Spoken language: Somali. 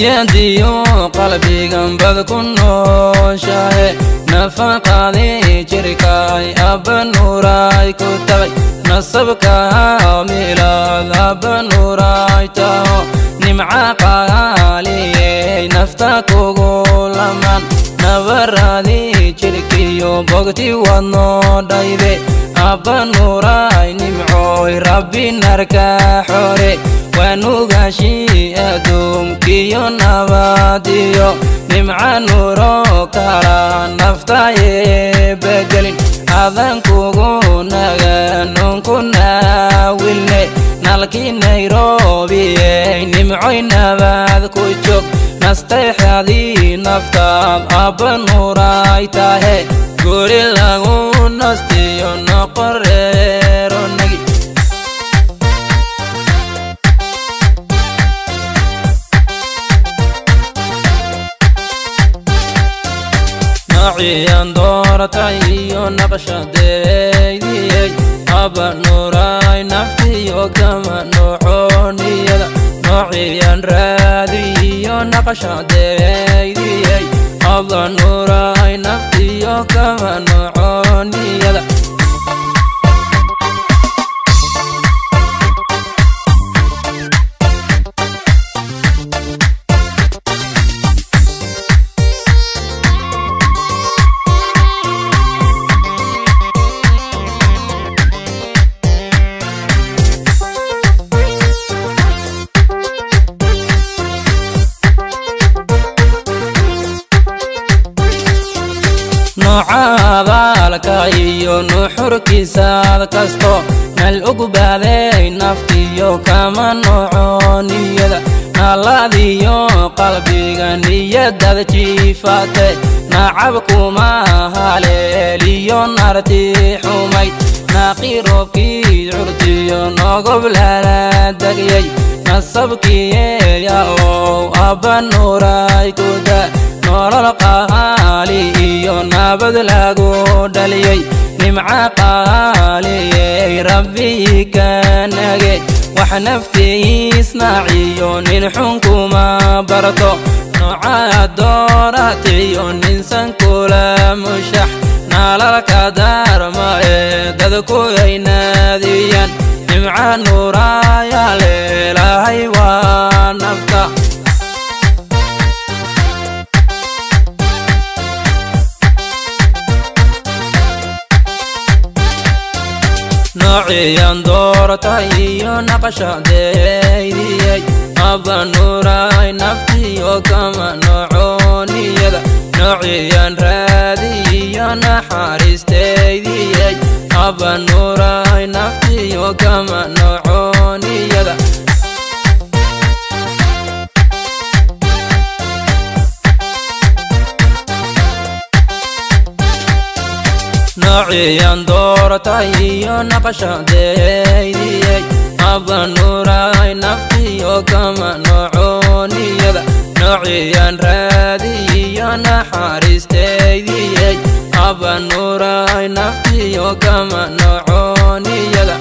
Niyadiyo qalbigan bad ku nooshahe, nafaqadii jirkaay abba nuuray ku tagay, nasabka milaad abba nuuray taho, nimca qaaliyey nafta kugu laman, nabaradii jirkiyo bogti wadnoo dhayde abba nuuray, nimcooy Rabbi narka xore wanugashi adduunkiyo nabadiyo, nimca nuuro kala naftaye begelin, adan kugu naganun ku naawilne nalkii Nairobiyey, nimcoy nabad ku joog, nasteexadii naftaad abba nuuray tahe, guri lagu nastiyo noqoreero nagi. Noociyaan dooratay iyo naqshadeydiyey abba nuuray, naftiyo kama noocooniyada, noociyaan raadiyo naqshadeydiyey abba nuuray, naftiyo kama noocooniyada. Nooca abaalka iyo nuxurkiisaad kasto nal ugbaaday, naftiyo kama noocooniyada, naladiyo qalbiga niyadaad jiifate, nacabkuma haleeliyo narti xumayd, naaqi roobkii curtiyo nogob lala degyay, nasabkiyeeyalow abba nuuray kuda, nolol qaali iyo nabad lagu dhaliyey, nimca qaaliyey Rabbii kanage, wax naftiisnaaciyo nin xun kuma barto, nooca dooratiyo ninsan kula mushax, nalalka daarma ee dadku ay naadiyaan, nimca nuuraya leelahay waa nafta. Noociyaan dooratay iyo naqshadeydiyey abba nuuray, naftiyo kama noocooniyada, noociyaan raadiyo naxariisteydiyey abba nuuray, naftiyo kama noocooniyada. Noociyaan dooratay iyo naqshadeydiyey abba nuuray, naftiyo kama noocooniyada, noociyaan raadiyo naxariisteydiyey abba nuuray, naftiyo kama noocooniyada.